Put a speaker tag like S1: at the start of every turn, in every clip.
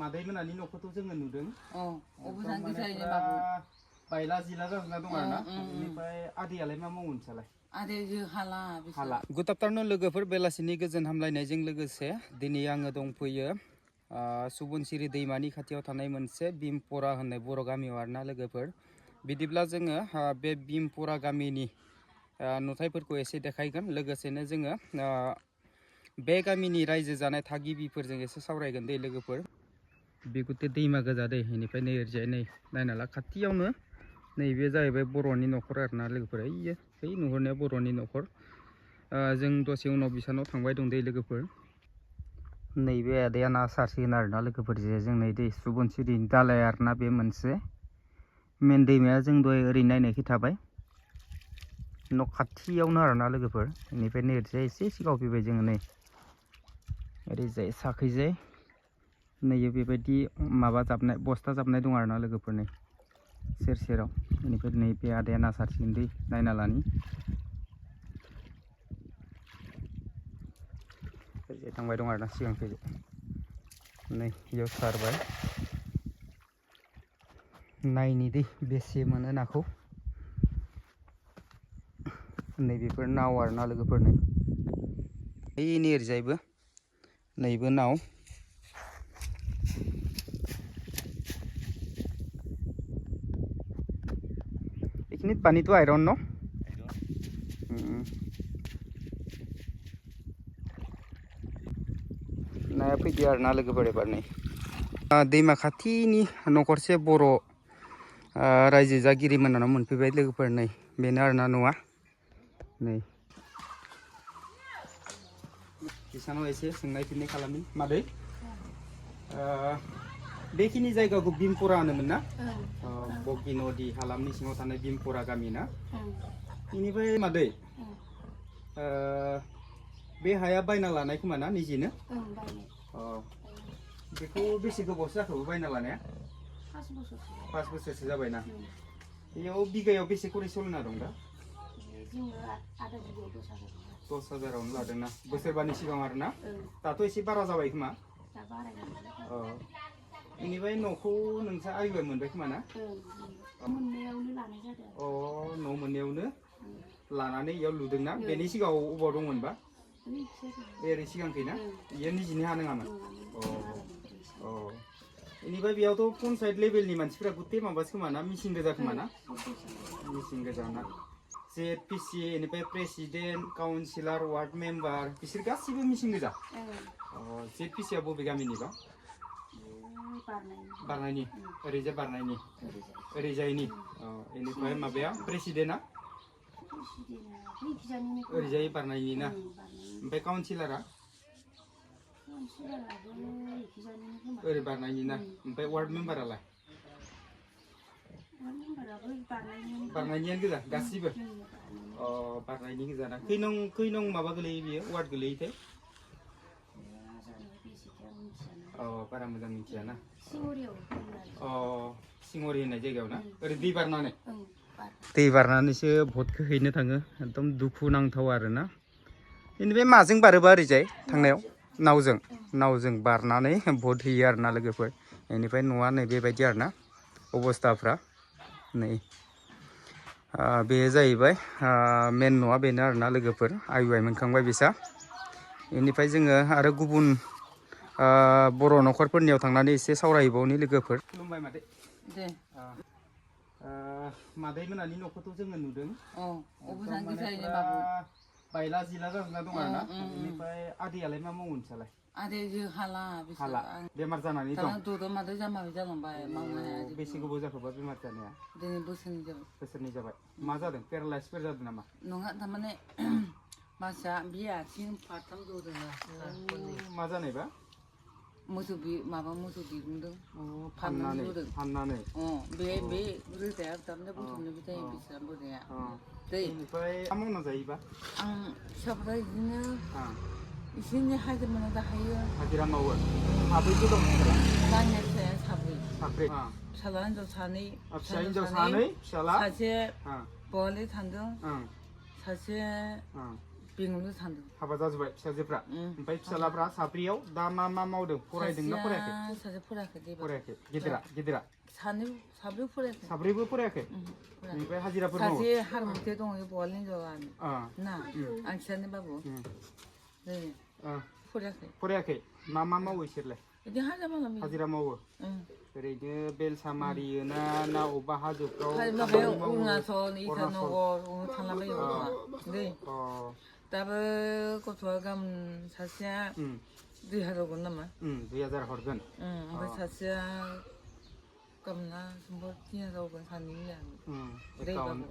S1: मादै मोनानि न'खौथ' जोङो नुदों।
S2: अबोजान गोजायनि बाबु
S1: बायला जिला जाजोबना दं आरोना। बेनिफ्राय आदैयालाय मा मावो नोंसालाय?
S2: आदैजों हाला।
S1: गुड आफ्टारनुन लोगोफोर, बेलासिनि गोजोन हामलायनायजों लोगोसे दिनै आङो दंफैयो सुबुनसिरि दैमानि खाथियाव थानाय मोनसे भीमपरा होननाय बर' गामियाव आरोना लोगोफोर। बिदिब्ला जोङो बे भीमपरा गामिनि नुथायफोरखौ एसे देखायगोन, लोगोसेनो जोङो बे गामिनि रायजो जानाय थागिबिफोरजों एसे सावरायगोन दे लोगोफोर। बेगुते दैमा गोजा दै, बेनिफ्राय नै ओरैजाय नै नायना ला खाथियावनो नैबे जाहैबाय बर'नि न'खर आरोना लोगोफोर। बै नुहुरनाया बर'नि न'खर। जों दसे उनाव बिसानाव थांबाय दं दै लोगोफोर। नैबे आदाया ना सारसिगोन आरोना लोगोफोर, जे जों नै दै सुबुनसिरिनि दालाय आरोना बे मोनसे मेन दैमाया जों दहाय ओरै नायनायखै थाबाय न' खाथियावनो आरोना लोगोफोर। बेनिफ्राय नै ओरैजाय एसे सिगाङाव फैबाय जोङो, नै ओरैजाय साखैजाय नैयो बेबायदि माबा जाबनाय बस्था जाबनाय दं आरोना लोगोफोर नै सेर सेराव। बेनिफ्राय नै बे आदाया ना सारसिगोन दै, नायना लानि ओरैजाय थांबाय दं आरोना सिगांखै। नै इयाव सारबाय, नायनि दै बेसे मोनो नाखौ। नै बेफोर नाव आरोना लोगोफोर, नै ओइनि ओरैजायबो नैबो नाव। এইখিনিত পানীটো আইৰণ ন? नाया फैदो आरोना लोगोफोर एबार नै दैमा खाथिनि न'खरसे बर' रायजो जागिरि मोननाव मोनफैबाय लोगोफोर। नै बेनो आरोना न'आ। नै बिसानाव एसे सोंनाय फिन्नाय खालामनि। मादै बेखिनि जायगाखौ भीमपरा होनोमोन ना? बगि नदि हालामनि सिङाव थानाय भीमपरा गामि ना? बेनिफ्राय मादै बे हाया बायना लानाय खोमा ना निजेनो? बेखौ बेसे गोबावसो जाखो बायना लानाया? 5 बोसोरसो जाबायना? बेयाव बिगायाव बेसे खरि सोलिना दं दा? 10,000आवनो लादोंना बोसोरबानि सिगां आरोना? दाथ' एसे बारा जाबाय खोमा? बेनिफ्राय न'खौ नोंसा आइबाय मोनबाय खोमा ना?
S2: मोननायावनो लानाय जादों।
S1: न' मोननायावनो लानानै इयाव लुदोंना? बेनि सिगाङाव अबाव दंमोनबा? ओरै सिगांखैना? इयो निजिनि हा नङामोन? बेनिफ्राय बेयावथ' पन्सायत लेभेलनि मानसिफ्रा गुथे माबासो खोमा ना? मिसिं गोजा खोमा ना? मिसिं गोजा ना? ZPC बेनिफ्राय प्रेसिडेन्ट, काउन्सिलर, वार्ड मेम्बार बिसोर गासिबो मिसिं गोजा? ZPC आ बबे गामिनिबा? बारनायनि, ओरैजाय बारनायनि, ओरैजायनि। बेनिफ्राय माबाया प्रेसिडेन्टआ? ओरैजाय बारनायनि ना? ओमफ्राय काउन्सिलरा? ओरै बारनायनि ना? ओमफ्राय वार्ड मेम्बारालाय? बारनायनियानो गोजा गासिबो? बारनायनि गोजा ना? खै नं माबा गोलैयो बियो वार्ड गोलैयोथाय? बारा मोजां मिथिया ना? सिङरि होननाय जायगायाव ना? ओरै दै बारनानै? दै बारनानैसो भटखौ हैनो थाङो। एकदम दुखु नांथाव आरोना। बेनिफ्राय माजों बारोबा ओरैजाय थांनायाव? नावजों बारनानै भट हैयो आरोना लोगोफोर। बेनिफ्राय न'आ नै बेबायदि आरोना अबस्थाफ्रा। नै बे जाहैबाय मेन न'आ बेनो आरोना लोगोफोर। आइ मोनखांबाय बिसा। बेनिफ्राय जोङो आरो गुबुन बर' न'खरफोरनियाव थांनानै एसे सावरायबावनि लोगोफोर। खुलुमबाय मादै। दे मादै मोनानि न'खौथ' जोङो नुदों।
S2: अबोजान गोजायनि बाबु
S1: बायला जिला जाजोबना दं आरोना। बेनिफ्राय आदैयालाय मा मावो नोंसालाय?
S2: आदैजों हाला।
S1: बेमार जानानै दं?
S2: मादै जामाबि जालांबाय, मावनो हाया।
S1: बेसे गोबाव जाखोबा बेमार जानाया?
S2: दिनै बोसोरनै जाबाय।
S1: बोसोरनै जाबाय। मा जादों? पेरालाइसफोर जादों नामा?
S2: नङा, थारमाने मानसिया बे आथिं फारथाम जदों।
S1: मा जानायबा?
S2: मोसौ बिगुंदों
S1: फाननानै
S2: बे रोदाया थारमाने बुथुमनोबो जायो बिसोरा बोराया।
S1: बेनिफ्राय मा मावना जायोबा?
S2: आं फिसाफ्रा बिदिनो एसे एनै हाजिरा मावना जाहैयो।
S1: हाजिरा मावो? साबैसे दं फिसाला?
S2: आंनि फिसाया साब्रै। फिसाला हिनजाव सानै, फिसाला सासे बहालि थांदों, सासे बेंगलराव थांदों
S1: हाबा जाजोब्बाय फिसाजोफ्रा ओमफ्राय फिसालाफ्रा साब्रैयाव दा मा मावदों फरायदोंना फरायाखै
S2: सासे फरायाखै दे
S1: फरायाखै गिदिरा
S2: साब्रै फरायाखै
S1: साब्रैबो फरायाखै ओमफ्राय हाजिराफोर मावो
S2: सासे हारमोनसे दङ बहाल हिनजावानो ना आं खिथानो बाबु
S1: फरायाखै मा मावो इसोरलाय
S2: बिदि
S1: हाजिरा मावो ओरैनो बेलसा मारियो ना अबेबा हाजोफ्राव
S2: माबायाव अरुणाचल इटानगर थांलाबायो दै दाबो गथ'आ गाबोन सासेया 2000 हरगोन नामा
S1: 2000 हरगोन
S2: ओमफ्राय सासेया गाबोनना समफोर 3000 हरगोन सानैनि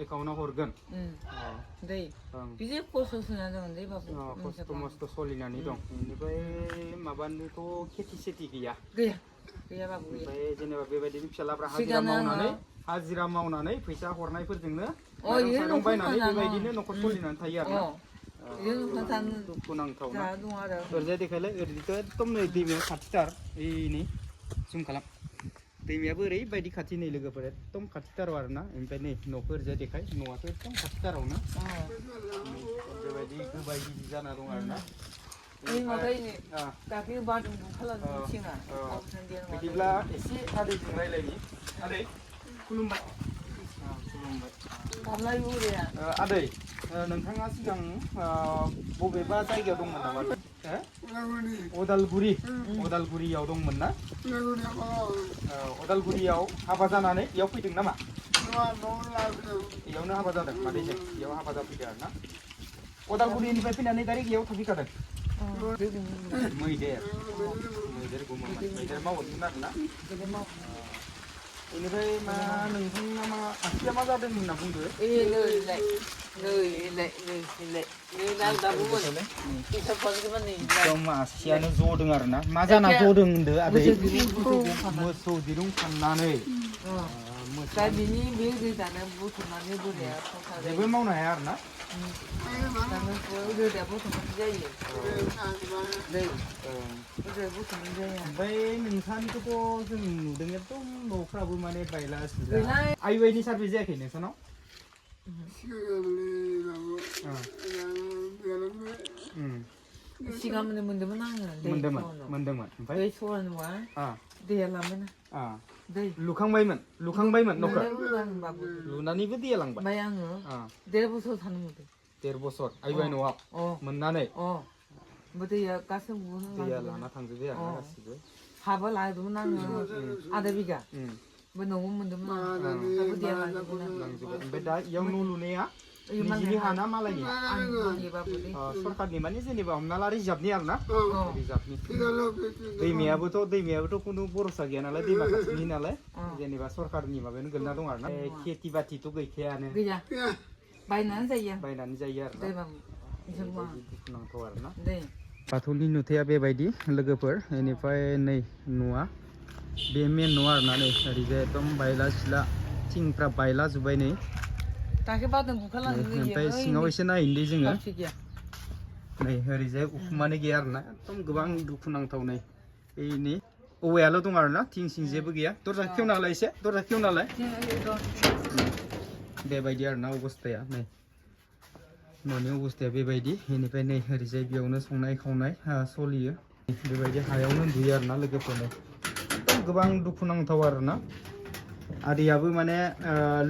S1: एकाउन्टाव हरगोन
S2: दै बिदि खस्थ' सोलिनानै दं दै बाबु
S1: खस्थ' मस्थ' सोलिनानै दं बेनिफ्राय माबानिथ' खेथि सेथि गैया
S2: बाबु
S1: ओमफ्राय जेनेबा बेबायदिनो फिसालाफ्रा हाजिरा मावनानै फैसा हरनायफोरजोंनो माइरं बायनानै बेबायदिनो न'खर सोलिनानै थायो आरो दुखुनांथाव ना ओरैजाय देखायलाय ओरैथ' एकदम नै दैमाया खाथिथार ओइनि जुम खालाम दैमायाबो ओरैबायदि खाथि नै लोगोफोर एकदम खाथिथाराव आरो ना ओमफ्राय नै न'खौ ओरैजाय देखाय न'आथ' एकदम खाथिथारावनो बेबायदि गोबाय गिदिर जाना दं आरो ना बिदिब्ला एसे आदैजों रायलायनि आदै खुलुमबाय आदै नोंथाङा सिगां बबेबा जायगायाव दंमोन नामा अदालगुरियाव दंमोन ना अदालगुरियाव हाबा जानानै बेयाव फैदों नामा बेयावनो हाबा जादों मादैजों बेयाव हाबा जाफैदों आरो ना अदालगुरिनिफ्राय फैनानै डाइरेक्ट बेयाव थाफैखादों मैदेर मावोमोन आरो ना बेनिफ्राय मा नोंथांना मा आसिया मा जादों होनना बुंदो आसियानो जदों आरो ना मा जाना जदों होनदो आदै मोसौ दिरुं फाननानै जेबो मावनो हाया आरो ना ओमफ्राय नोंसानिखौथ' जों नुदों एकदम न'फ्राबो माने बायला सिला आइवाइनि सार्भिस जायाखै नोंसानाव
S2: सिगां मोनदोंमोन आङो
S1: मोनदोंमोन ओमफ्राय
S2: सरा नङा दैया लांबायना
S1: लुखांबायमोन न'खौ लुनानैबो दैया लांबाय
S2: ओमफ्राय आङो 1.5 बोसोर थानो मोनदों
S1: 1.5 बोसोर आइवाइ न'आव मोननानै
S2: दैया गासैबो
S1: लाना थांजोबबाय आरो गासिबो
S2: हाबो लादोंमोन आङो आधा बिगा न'आव मोनदोंमोन
S1: ओमफ्राय दा इयाव न' लुनाया निजिनि हाना मालायनि सरकारनि माने जेनेबा हमना ला रिजार्भनि आरो ना रिजार्भनि दैमायाबोथ' खुनु भरसा गैया नालाय दैमा खाथिनि नालाय जेनेबा सरकारनि माबायावनो गोलैना दं आरो ना खेथि बाथिथ' गैखायानो बायनानै जायो आरो दुखुनांथाव आरो ना बाथौनि नुथाया बेबायदि लोगोफोर बेनिफ्राय नै न'आ बे मेन न' आरो ना नै ओरैजाय एकदम बायला सिला थिंफ्रा बायला जोब्बाय नै ओमफ्राय सिङाव एसे नायनोसै जोङो नै ओरैजाय उखुमानो गैया आरो ना एकदम गोबां दुखुनांथाव नै बेनि औवायाल' दं आरो ना थिं सिं जेबो गैया दरजा खेवना होलाय एसे दरजा खेवना होलाय बेबायदि आरो ना अबस्थाया नै न'नि अबस्थाया बेबायदि बेनिफ्राय नै ओरैजाय बेयावनो संनाय खावनाय सोलियो बेबायदि हायावनो उन्दुयो आरो ना लोगोफोरनो गोबां दुखुनांथाव आरो ना आदैयाबो माने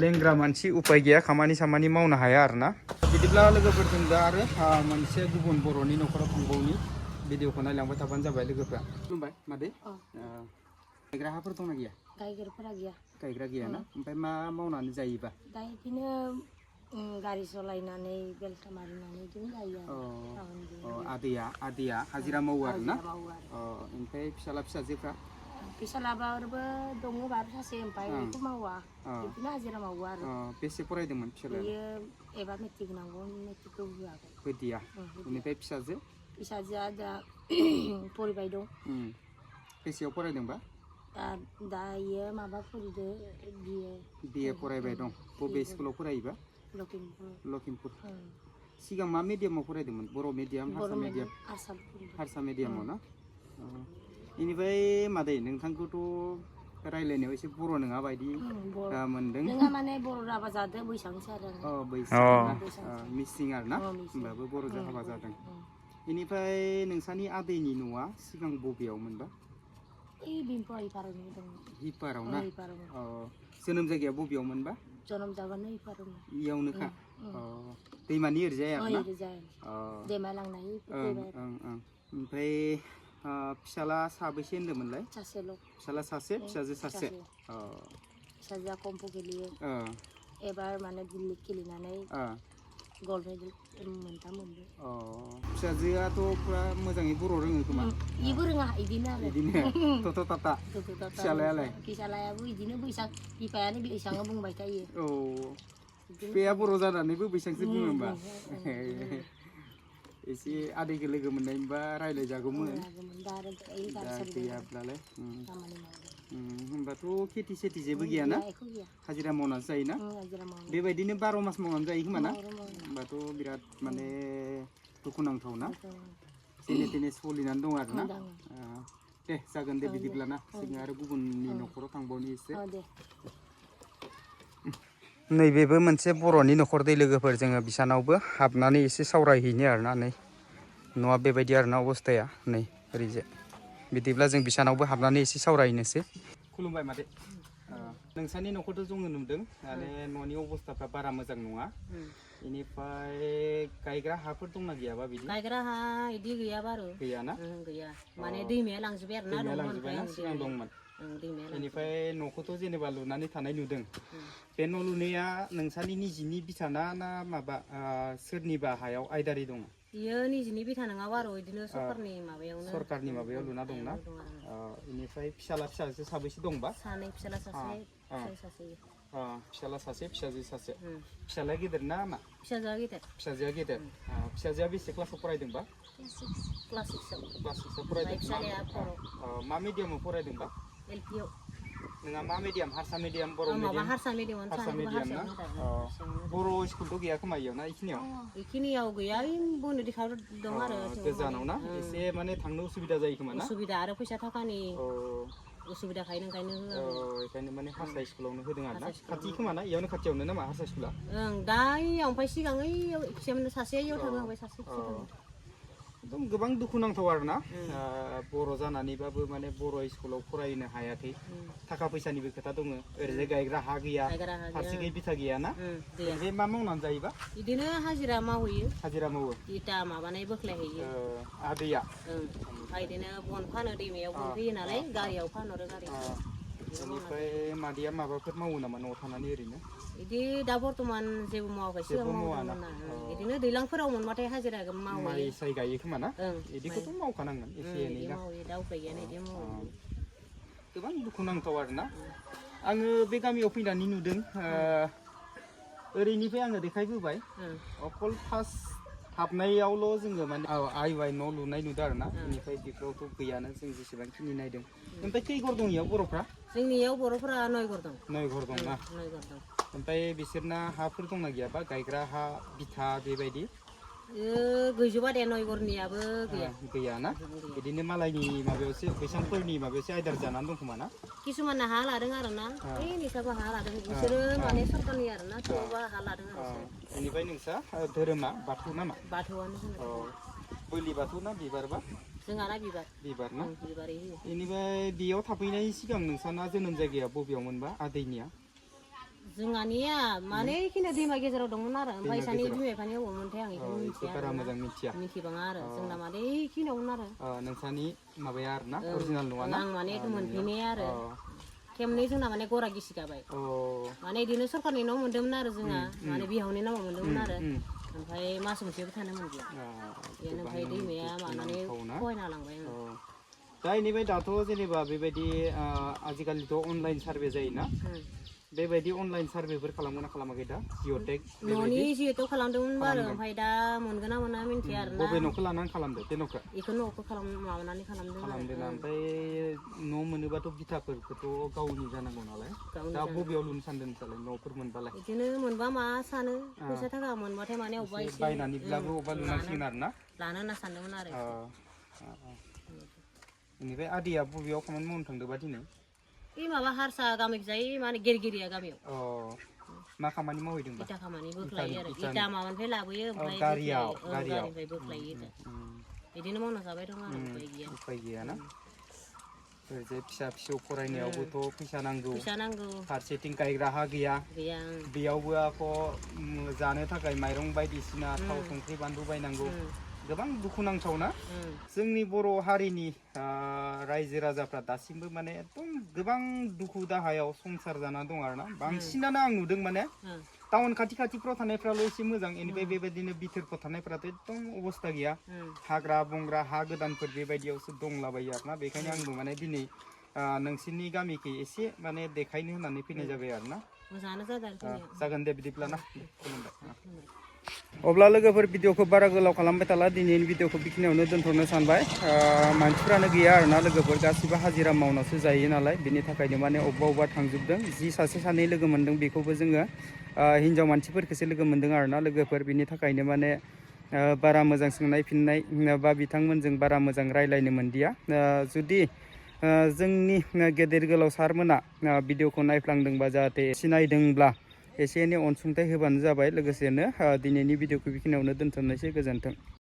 S1: लेंग्रा मानसि उपाय गैया खामानि सामानि मावनो हाया आरो ना बिदिब्ला लोगोफोरजों दा आरो मोनसे गुबुन बर'नि न'खराव थांबावनि भिडिअखौ नायलांबाय थाबानो जाबाय लोगोफ्रा खुलुमबाय मादै गायग्रा हाफोर दंना गैया गायग्रा गैया ना ओमफ्राय मा मावनानै जायोबा
S3: दा बिदिनो गारि सालायनानै बेलसा मारिनानै बिदिनो जायो
S1: आदैया हाजिरा मावो आरो ना ओमफ्राय फिसाजोफ्रा
S3: फिसालाबाबो दङ बार सासे ओमफ्राय बेखौ मावा बिदिनो हाजिरा मावो आरो
S1: बेसे फरायदोंमोन फिसालाया
S3: बियो एबा मेट्रिक नांगौ मेट्रिकखौ
S1: होदिया बेनिफ्राय
S3: फिसाजोआ दा फरायबाय दं
S1: बेसेयाव फरायदोंबा
S3: दा इयो माबा फरायदो
S1: बिए फरायबाय दं बबे स्कुलाव फरायोबा लखिमपुर सिगां मा मिडियामाव फरायदोंमोन बर' मिडियाम हारसा मिडियामाव ना बेनिफ्राय मादै नोंथांखौथ' रायलायनायाव एसे बर' नङा बायदि मोनदों
S3: नोंहा माने बर' राभा जादों बैसांसो आरो
S1: मिसिं आरो ना होमबाबो बर'जों हाबा जादों बेनिफ्राय नोंसानि आदैनि न'आ सिगां बबेयाव मोनबा
S3: ओइ बिम्फा इपाराव दं
S1: हिपाराव ना जोनोम जायगाया बबेयाव मोनबा
S3: जोनोम जागानो इपाराव
S1: इयावनोखा दैमानि ओरैजाय आरोना
S3: दैमा लांनाय
S1: ओमफ्राय फिसाला साबैसे होनदोंमोनलाय
S3: सासेल'
S1: फिसाला सासे फिसाजो सासे
S3: फिसाजोआ कम्फु गेलेयो एबार माने दिल्ली गेलेनानै गल्ड मेडेल मोनथाम मोनबाय
S1: फिसाजोआथ' पुरा मोजाङै बर' रोङो खोमा
S3: इबो रोङा इदिनो आरो
S1: इदिनो थथ' थाथा
S3: फिसालायाबो इदिनो बैसां बिफायानो बैसाङाव बुंबाय थायो
S1: बिफाया बर' जानानैबो बैसांसो बुङो होमबा एसे आदैखौ लोगो मोननायमोनबा रायज्लायजागौमोन दा गैयाब्लालाय होमबाथ' खेथि सेथि जेबो गैयाना हाजिरा मावनासो जायोना बेबायदिनो 12 मास मावनानै जायो खोमा ना होमबाथ' बिराद माने दुखुनांथाव ना जेने तेने सोलिनानै दं आरोना दे जागोन दे बिदिब्लाना जोङो आरो गुबुननि न'खराव थांबावनि एसे नैबेबो मोनसे बर'नि न'खर दै लोगोफोर जोङो बिसानावबो हाबनानै एसे सावरायहैनो आरोना नै न'आ बेबायदि आरोना अबस्थाया नै ओरैजाय बिदिब्ला जों बिसानावबो हाबनानै एसे सावरायनोसै खुलुमबाय मादै नोंसानि न'खौथ' जोङो नुदों माने न'नि अबस्थाफ्रा बारा मोजां नङा बेनिफ्राय गायग्रा हाफोर दंना गैयाबा बिदि
S3: गायग्रा हा इदि गैया बारु
S1: गैयाना
S3: गैया माने दैमाया लांजोबबाय आरोना
S1: दैमाया लांजोबबायना सिगां दंमोन बेनिफ्राय न'खौथ' जेनेबा लुनानै थानाय नुदों बे न' लुनाया नोंसानि निजिनि बिथाना ना माबा सोरनिबा हायाव आयदारि दङ
S3: बियो निजिनि बिथा नङा बारु इदिनो सरकारनि माबायाव
S1: लुना दंना बेनिफ्राय फिसाजो साबैसे दंबा
S3: सानै फिसाला सासे
S1: फिसाला सासे फिसाजो सासे फिसालाया गेदेर ना मा फिसाजोआ गेदेर फिसाजोआ बेसे क्लासाव फरायदोंबा
S3: क्लास 6आव
S1: फरायदों मा मिडियामाव फरायदोंबा
S3: एलपिआव
S1: नोंहा मा मिडियाम हारसा मिडियाम बर' मिडियाम
S3: हारसा मिडियाम
S1: ना बर' स्कुलथ' गैया खोमा इयाव ना
S3: इखिनियाव गैया बनदि दं आरो
S1: गोजानाव ना एसे माने थांनो उसुबिदा जायो खोमा ना
S3: उसुबिदा आरो फैसा थाखानि उसुबिदा ओंखायनो
S1: बेखायनो माने हारसा स्कुलावनो होदों आरो ना खाथि खोमा ना इयावनो खाथियावनो नामा हारसा स्कुला
S3: दा ओमफ्राय सिगां सासे इयाव थाङो ओमफ्राय सासे
S1: एकदम गोबां दुखुनांथाव आरोना बर' जानानैबाबो माने बर' स्कुलाव फरायनो हायाखै थाखा फैसानिबो खोथा दङ ओरैजाय गायग्रा हा गैया फारसेखै बिथा गैयाना बे मा मावनानै जायोबा
S3: बिदिनो हाजिरा मावो इटा माबानाय बोख्लायहैयो
S1: आदैया
S3: ओमफ्राय बिदिनो बन फानो दैमायाव बन फैयो नालाय गारियाव फानहरो
S1: बेनिफ्राय मादैया माबाफोर मावो नामा न'आव थानानै ओरैनो
S3: बिदि दा बर्थमान जेबो मावाखै सिगां मावदोंमोन बिदिनो दैज्लांफोराव मोनबाथाय हाजिरा मावो
S1: माइ साइ गायो खोमा ना बिदिखौथ' मावखानांगोन एसे एनै ना
S3: दा उफाय गैया बिदि मावो
S1: गोबां दुखुनांथाव आरोना आङो बे गामियाव फैनानै नुदों ओरैनिफ्राय आङो देखायबोबाय अकल फार्स्ट हाबनायावल' जोङो माने आइ न' लुनाय नुदों आरोना बेनिफ्राय बेफोरावथ' गैयानो जों जेसेबांखिनि नायदों ओमफ्राय खै घर दं इयाव बर'फ्रा
S3: जोंनियाव बर'फोरा 9 घर दं
S1: 9 घर दं ना ओमफ्राय बिसोरना हाफोर दंना गैयाबा गायग्रा हा बिथा बेबायदि
S3: गैजोबा दे 9 घरनियाबो
S1: गैयाना बिदिनो मालायनि माबायावसो बैसांफोरनि माबायावसो आयदार जानानै दं खोमा ना
S3: किसुमाना हा लादों आरोना निसाबो हा लादों बिसोरो माने सरकारनि आरोना थेवबा हा लादों आरो
S1: बेनिफ्राय नोंसा धोरोमा बाथौ नामा
S3: बाथौआनो
S1: बोलि बाथौ ना बिबारबा
S3: जोंहाना
S1: बिबार ना बेनिफ्राय बेयाव थाफैनायनि सिगां नोंसाना जोनोम जायगाया बबेयाव मोनबा आदैनिया
S3: जोंहानिया माने इखिनि दैमा गेजेराव दंमोन आरो ओमफ्राय सानै बिमा बिफानि अबावमोनथाय आं इखौ मिथिया
S1: बारा मोजां
S3: मिथिबाङा आरो जोंना माने इखिनियावमोन आरो
S1: नोंसानि माबाया आरोना अरिजिनाल नङा ना
S3: आं माने मोनफैनाय आरो खेमनै जोंना माने गरा गिसि गाबाय माने बिदिनो सरकारनि न' मोन्दोंमोन आरो जोंहा माने बिहावनि नामाव मोन्दोंमोन आरो ओमफ्राय मास मोनसेबो थानो मोनदिया बेनो ओमफ्राय दैमाया मानानै खहायना लांबाय
S1: दा बेनिफ्राय दाथ' जेनेबा बेबायदि आजिखालिथ' अनलाइन सार्भे जायोना बेबायदि अनलाइन सार्भेफोर खालामगोन ना खालामाखै दा जिअ'टेक
S3: न'नि जिहेतु खालामदोंमोन बारो ओमफ्राय दा मोनगोन ना मोना मिन्थिया आरोना
S1: बबे न'खौ लानानै खालामदो बे न'खौ
S3: बेखौ न'खौ माबानानै खालामदोंना
S1: ओमफ्राय न' मोनोबाथ' बिथाफोरखौथ' गावनि जानांगौ नालाय दा बबेयाव लुनो सानदों नोंसालाय न'फोर मोनबालाय
S3: बिदिनो मोनबा मा सानो फैसा थाखा मोनबाथाय माने अबेबा एसे
S1: बायनानैब्लाबो अबेबा लुनांसिगोन आरोना
S3: लानो होनना सानदोंमोन आरो
S1: बेनिफ्राय आदैया बबेयाव खामानि मावनो थांदोंबा दिनै
S3: बे माबा हारसा गामिखौ जायो माने गेरगिरिया गामियाव
S1: मा खामानि मावहैदोंबा
S3: इटा खामानि बोख्लायो आरो
S1: इटानि।
S3: इटा माबानिफ्राय लाबोयो ओमफ्राय
S1: गारियाव
S3: गारिनिफ्राय बोख्लायो इटा बिदिनो मावना जाबाय दं आरो
S1: उफाय गैया ना ओरैजाय फिसा फिसौ फरायनायावबोथ' फैसा नांगौ
S3: फैसा नांगौ
S1: फारसेथिं गायग्रा हा गैया
S3: गैया
S1: बेयावबो आख' जानो थाखाय माइरं बायदिसिना थाव संख्रि बानलु बायनांगौ गोबां दुखु नांथावना जोंनि बर' हारिनि रायजो राजाफ्रा दासिमबो माने एकदम गोबां दुखु दाहायाव संसार जाना दं आरोना बांसिनानो आं नुदों माने टाउन खाथि खाथिफ्राव थानायफ्राल' एसे मोजां बेनिफ्राय बेबायदिनो बिथोरफ्राव थानायफ्राथ' एकदम अबस्था गैया हाग्रा बंग्रा हा गोदानफोर बेबायदियावसो दंलाबायो आरोना बेखायनो आंबो माने दिनै नोंसिनि गामिखै एसे माने देखायनो होननानै फैनाय जाबाय आरोना
S3: मोजाङानो जादों
S1: जागोन दे बिदिब्ला ना खुलुमबाय अब्ला लोगोफोर भिडिअखौ बारा गोलाव खालामबाय थाला दिनैनि भिडिअखौ बेखिनियावनो दोनथ'नो सानबाय मानसिफ्रानो गैया आरोना लोगोफोर गासिबो हाजिरा मावनासो जायो नालाय बिनि थाखायनो माने अबेबा थांजोबदों जि सासे सानै लोगो मोनदों बेखौबो जोङो हिन्जाव मानसिफोरखौसो लोगो मोनदों आरोना लोगोफोर बिनि थाखायनो माने बारा मोजां सोंनाय फिननाय बा बिथांमोनजों बारा मोजां रायलायनो मोनदिया जुदि जोंनि गेदेर गोलाव सारमोना भिडिअखौ नायफ्लांदोंबा जाहाथे सिनायदोंब्ला एसे एनै अनसुंथाइ होबानो जाबाय लोगोसेनो दिनैनि भिडिअखौ बेखिनियावनो दोनथ'नोसै गोजोन्थों।